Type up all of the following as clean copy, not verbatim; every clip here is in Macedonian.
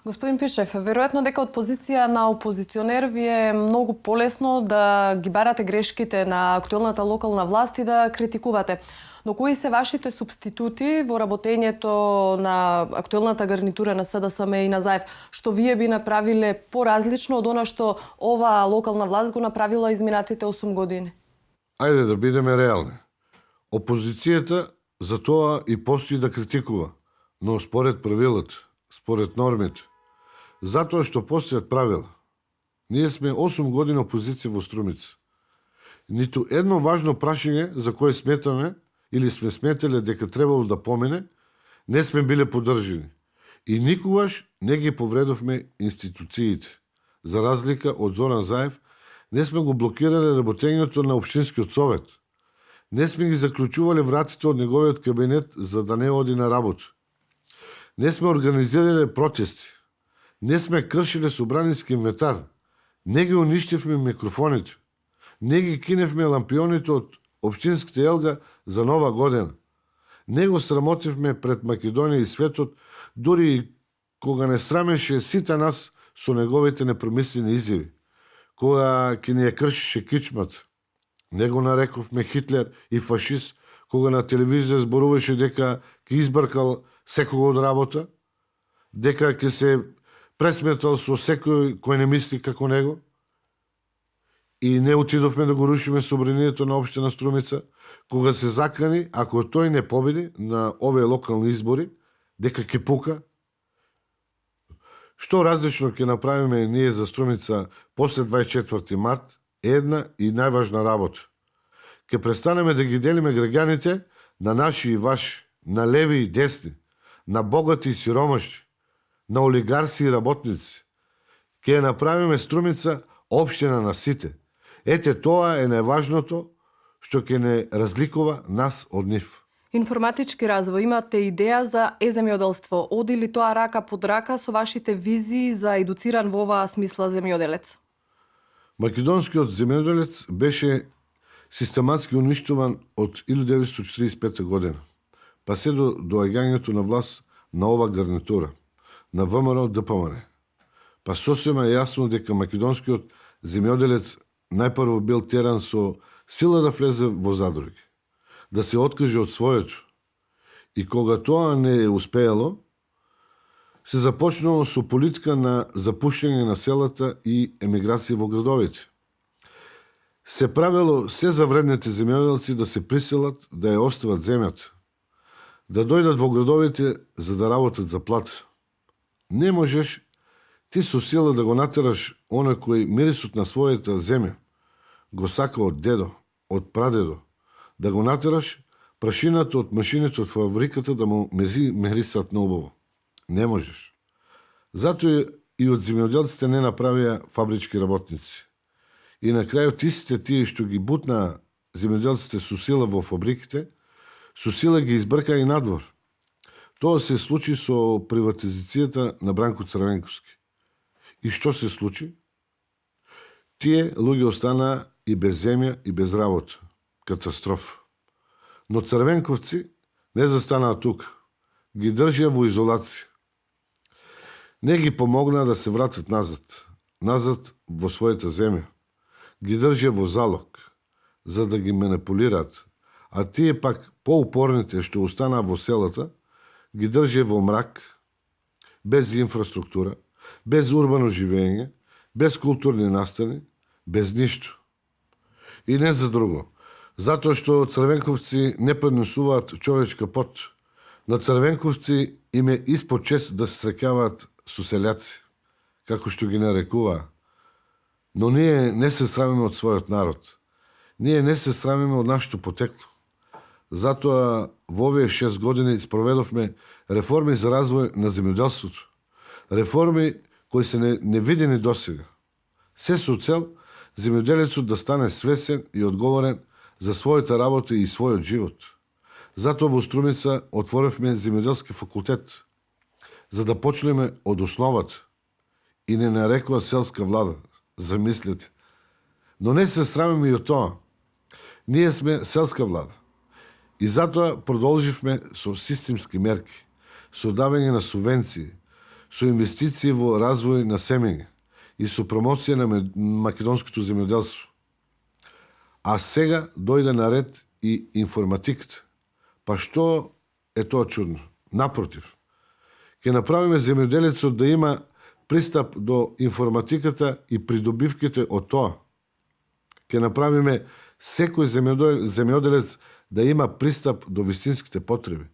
Господин Пишев, веројатно дека од позиција на опозиционер ви е многу полесно да ги барате грешките на актуелната локална власт и да критикувате. Но кои се вашите субститути во работењето на актуелната гарнитура на СДСМ и на ЗАЕВ, што вие би направиле поразлично од она што ова локална власт го направила изминатите 8 години? Ајде да бидеме реални. Опозицијата за тоа и постои да критикува, но според правилата, според нормите. Затоа што постојат правила. Ние сме 8 години опозиција во Струмица. Ниту едно важно прашање за кое сметаме или сме сметале дека требало да помине, не сме биле поддржани. И никогаш не ги повредовме институциите. За разлика од Зоран Заев, не сме го блокирале работењето на Општинскиот совет. Не сме ги заклучувале вратите од неговиот кабинет за да не оди на работа. Не сме организирале протести. Не сме кршиле собранински инвентар. Не ги уништивме микрофоните. Не ги киневме лампионите од Општинската елга за нова година. Не го срамотивме пред Македонија и светот, дури и кога не срамеше сите нас со неговите непромислени изјави. Кога ќе ни ја кршише кичмата. Не го нарековме Хитлер и фашист, кога на телевизија зборуваше дека ќе избркал секого од работа, дека ќе се пресметал со секој кој не мисли како него. И не отидовме да го рушиме собранието на општина Струмица, кога се закани, ако тој не победи на овие локални избори, дека ќе пука. Што различно ќе направиме ние за Струмица после 24 март е една и најважна работа. Ќе престанеме да ги делиме граѓаните на наши и ваши, на леви и десни, на богати и сиромашни, на олигарси и работници. Ќе ја направиме Струмица општина на сите. Ете, тоа е најважното што ќе не разликува нас од нив. Информатички развој, имате идеја за земјоделство. Оди ли тоа рака под рака со вашите визии за едуциран во оваа смисла земјоделец? Македонскиот земјоделец беше систематски уништуван од 1945 година, па се до доаѓањето на власт на ова гарнитура, на ВМРО ДПМН. Па сосема е јасно дека македонскиот земјоделец најпрво бил теран со сила да влезе во задруги, да се откаже од своето. И кога тоа не е успеело, се започнало со политика на запуштање на селата и емиграција во градовите. Се правело се за вредните земјоделци да се приселат, да ја остават земјата, да дојдат во градовите за да работат за плата. Не можеш ти со сила да го натераш оној кој мирисот на својата земја го сака од дедо, од прадедо, да го натераш прашината од машините од фабриката да му мирисат на убаво. Не можеш. Затоа и од земјоделците не направија фабрички работници. И на крајот истите тие што ги бутна земјоделците со сила во фабриките, со сила ги избрка и надвор. Тоа се случи со приватизацијата на Бранко Црвенковски. И што се случи? Тие луѓе останаа и без земја и без работа. Катастрофа. Но Црвенковци не застанаа тука. Ги држија во изолација. Не ги помогнаа да се вратат назад во својата земја. Ги држија во залог, за да ги манипулираат. А тие пак поупорните што останаа во селата, ги држија во мрак, без инфраструктура, без урбано живење, без културни настани, без ништо. И не за друго. Затоа што Црвенковци не поднесуваат човечка пот. На Црвенковци им е испод чест да се среќаваат со селјаци, како што ги нарекуваа. Но ние не се срамиме од својот народ. Ние не се срамиме од нашето потекло. Затоа во овие 6 години спроведовме реформи за развој на земјоделството. Реформи кои се невидени досега. Се со цел земјоделецот да стане свесен и одговорен за својата работа и својот живот. Затоа во Струмица отворивме земјоделски факултет, за да почнеме од основата. И не нарекува селска влада, замислете. Но не се срамиме и од тоа. Ние сме селска влада. И затоа продолживме со системски мерки, со давање на субвенции, со инвестиции во развој на семења и со промоција на македонското земјоделство. А сега дојде на ред и информатиката. Па што е тоа чудно? Напротив, ќе направиме земјоделецот да има пристап до информатиката и придобивките од тоа. Ќе направиме секој земјоделец да има пристап до вистинските потреби,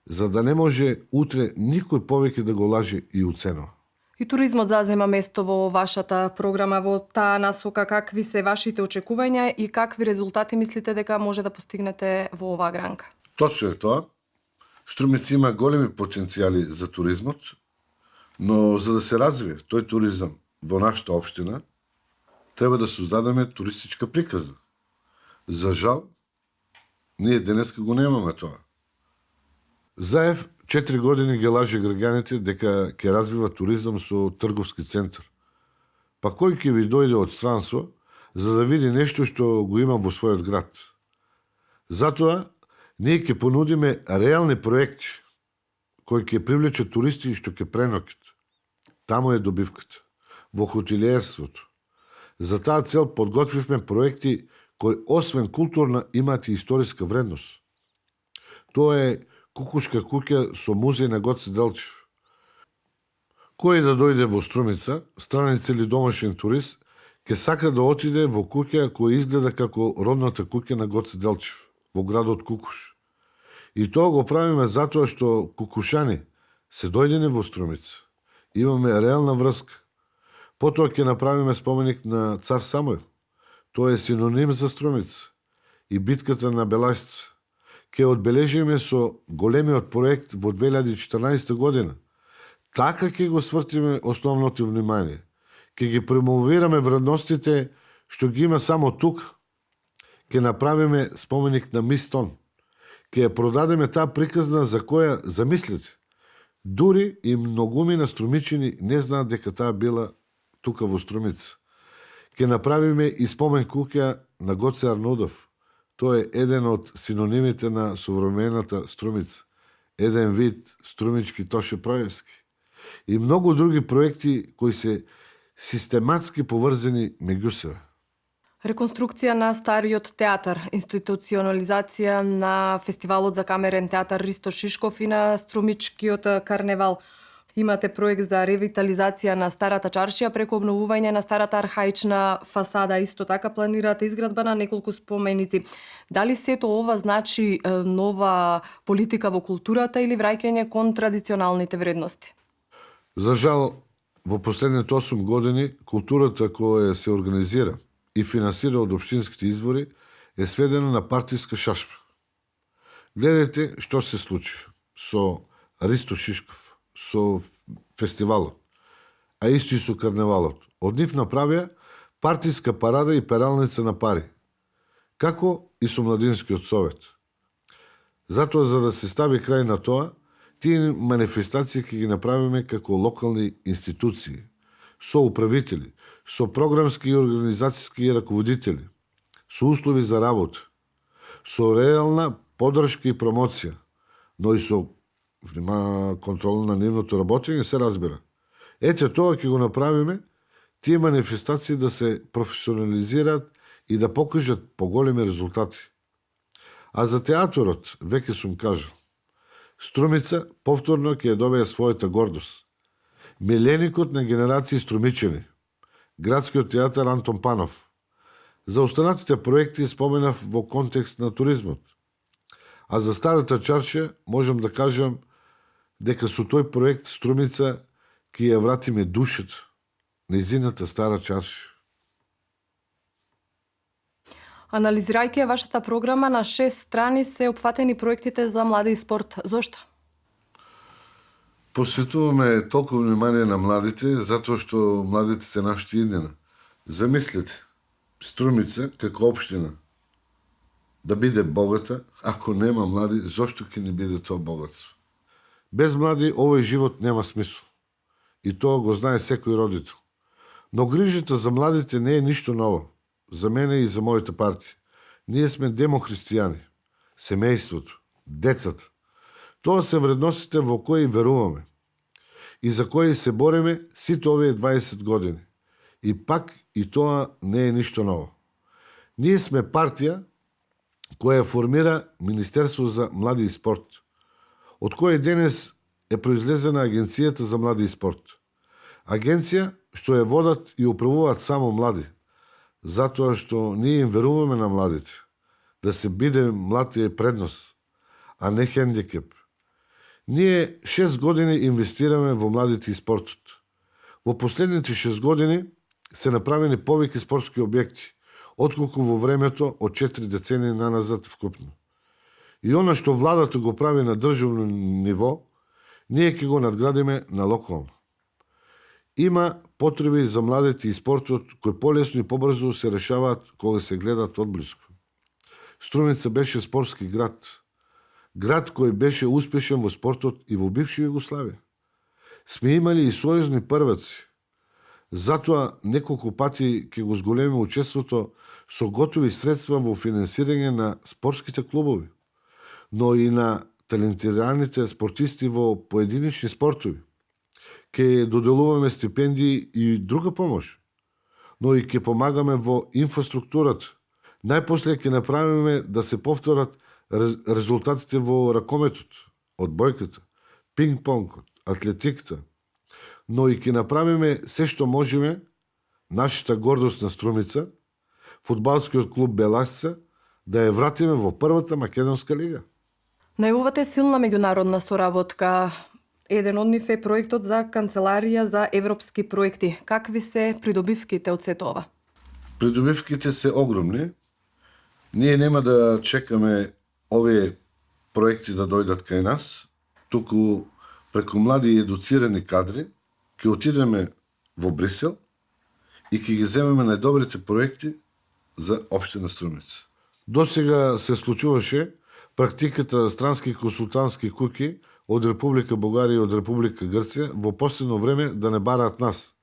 за да не може утре никој повеќе да го лаже и уценува. И туризмот зазема место во вашата програма. Во таа насока, какви се вашите очекувања и какви резултати мислите дека може да постигнете во оваа гранка? Точно е тоа. Струмица има големи потенцијали за туризмот, но за да се развие тој туризам во нашата општина, треба да создадеме туристичка приказна. За жал, ние денеска го немаме тоа. Заев 4 години ги лаже граѓаните дека ќе развива туризам со трговски центар. Па кој ќе ви дојде од странство за да види нешто што го има во својот град? Затоа ние ќе понудиме реални проекти кои ќе привлечат туристи и што ќе преноќат. Таму е добивката. Во хотелиерството. За таа цел подготвивме проекти кои освен културна имаат и историска вредност. Тоа е Кукушка куќа со музеј на Гоце Делчев. Кој да дојде во Струмица, странец или домашен турист, ќе сака да отиде во куќа која изгледа како родната куќа на Гоце Делчев, во градот Кукуш. И тоа го правиме затоа што кукушани се дојдени во Струмица. Имаме реална врска. Потоа ќе направиме споменик на цар Самуил. Тоа е синоним за Струмица. И битката на Белашица. Ќе одбележиме со големиот проект во 2014 година. Така ќе го свртиме основното внимание. Ќе ги промовираме вредностите што ги има само тук. Ќе направиме споменик на Мистон. Ќе ја продадеме таа приказна за која замислите. Дури и многумина струмичини не знаат дека таа била тука во Струмица. Ќе направиме и спомен куќа на Гоце Арнудов. Тој е еден од синонимите на современата Струмица. Еден вид струмички Тоше Проевски. И многу други проекти кои се систематски поврзани меѓу себе. Реконструкција на стариот театар, институционализација на фестивалот за камерен театар Ристо Шишков и на Струмичкиот карневал. Имате проект за ревитализација на старата чаршија преку обновување на старата архаична фасада. Исто така планирате изградба на неколку споменици. Дали сето ова значи нова политика во културата или враќање кон традиционалните вредности? За жал, во последните 8 години културата која се организира и финансира од општинските извори е сведена на партиска шашпа. Гледайте што се случи со Ристо Шишков, со фестивалот, а исто и со карневалот. Од нив направија партиска парада и пералница на пари, како и со Младинскиот совет. Затоа, за да се стави крај на тоа, тие манифестации ќе ги направиме како локални институции, со управители, со програмски и организацијски раководители, со услови за работа, со реална поддршка и промоција, но и со контрол на нивното работење, се разбира. Ете тоа ќе го направиме, тие манифестации да се професионализираат и да покажат поголеми резултати. А за театрот, веќе сум кажал, Струмица повторно ќе ја добие својата гордост. Миленикот на генерации струмичани, Градскиот театар Антон Панов. За останатите проекти споменав во контекст на туризмот. А за старата чаршија можам да кажам дека со тој проект Струмица ќе ја вратиме душата, нејзината стара чаршија. Анализирајќи вашата програма, на 6 страни се опфатени проектите за млади и спорт. Зошто? Посветуваме толку внимание на младите, затоа што младите се нашата иднина. Замислете, Струмица како општина да биде богата, ако нема млади, зошто ќе не биде тоа богатство? Без млади овој живот нема смисол. И тоа го знае секој родител. Но грижата за младите не е ништо ново. За мене и за мојата партија. Ние сме демохристијани. Семејството, децата. Тоа се вредностите во кои веруваме. и за кои се бореме сите овие 20 години. И пак и тоа не е ништо ново. Ние сме партија која формира Министерство за млади и спорт, од кој денес е произлезена Агенцијата за млади и спорт. Агенција што ја водат и управуваат само млади, затоа што ние им веруваме на младите. Да се биде млад е предност, а не хендикеп. Ние 6 години инвестираме во младите и спортот. Во последните 6 години се направени повеќе спортски објекти, отколку во времето од 4 децении наназад вкупно. И она што владата го прави на државно ниво, ние ќе го надградиме на локално. Има потреби за младите и спортот кои полесно и побрзо се решаваат кога се гледат одблиску. Струмица беше спортски град. Град кој беше успешен во спортот и во бивша Југославија. Сме имали и сојузни прваци. Затоа неколку пати ќе го зголемиме учеството со готови средства во финансирање на спортските клубови, но и на талентираните спортисти во поединични спортови. Ќе доделуваме стипендии и друга помош, но и ќе помагаме во инфраструктурата. Најпосле ќе направиме да се повторат резултатите во ракометот, одбојката, пинг-понгот, атлетиката, но и ќе направиме се што можеме, нашата гордост на Струмица, фудбалскиот клуб Беласица, да ја вратиме во првата македонска лига. Најавувате силна меѓународна соработка. Еден од нив е проектот за канцеларија за европски проекти. Какви се придобивките од сето ова? Придобивките се огромни. Ние нема да чекаме овие проекти да дојдат кај нас, туку преку млади и едуцирани кадри ќе отидеме во Брисел и ќе ги земеме најдобрите проекти за општина Струмица. Досега се случуваше практиката странски консултантски куќи од Република Бугарија и од Република Грција во последно време да не бараат нас.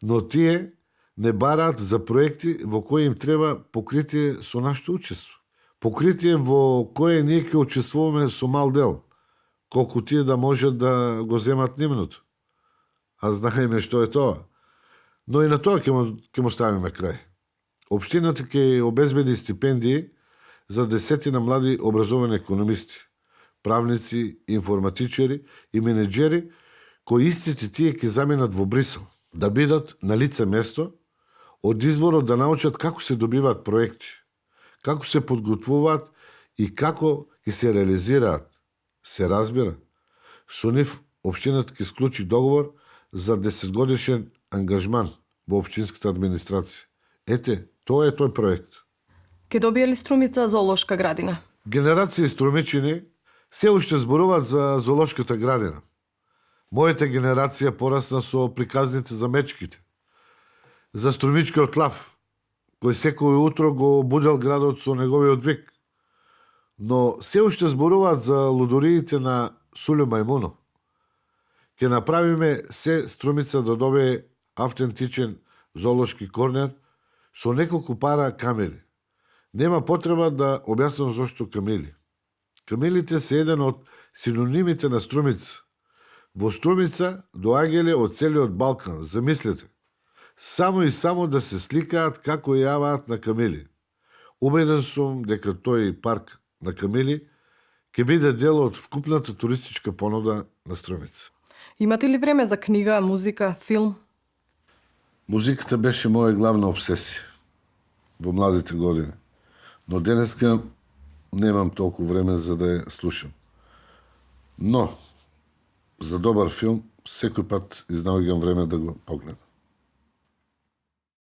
Но тие не бараат за проекти во кои им треба покритие со нашето учество. Покритие во кое ние ќе учествуваме со мал дел, колку тие да можат да го земат нивното. А знаеме што е тоа. Но и на тоа ќе му ставиме крај. Општината ќе обезбеди стипендии за десетина млади образовани економисти, правници, информатичари и менеджери, кои истите тие ќе заминат во Брисел, да бидат на лице место, од изворот да научат како се добиваат проекти, како се подготвуваат и како ќе се реализираат. Се разбира, со нив општината ќе склучи договор за 10-годишен ангажман во општинската администрација. Ете, тоа е тој проект. Ке добие ли Струмица зоолошка градина? Генерации струмичини се уште зборуваат за зоолошката градина. Мојата генерација порасна со приказните за мечките, за струмичкиот лав, кој секој утро го будел градот со неговиот вик. Но се уште зборуваат за лудориите на Сулју Мајмуно. Ке направиме се Струмица да добие автентичен зоолошки корнер со неколку пара камели. Нема потреба да објаснам зошто камили. Камилите се еден од синонимите на Струмица. Во Струмица доаѓале од целиот Балкан, замислете. Само и само да се сликаат како јаваат на камили. Убеден сум дека тој парк на камили ќе биде дел од вкупната туристичка понуда на Струмица. Имате ли време за книга, музика, филм? Музиката беше моја главна обсесија во младите години. Но денеска немам толку време за да ја слушам. Но, за добар филм, секој пат изнаоѓам време да го погледам.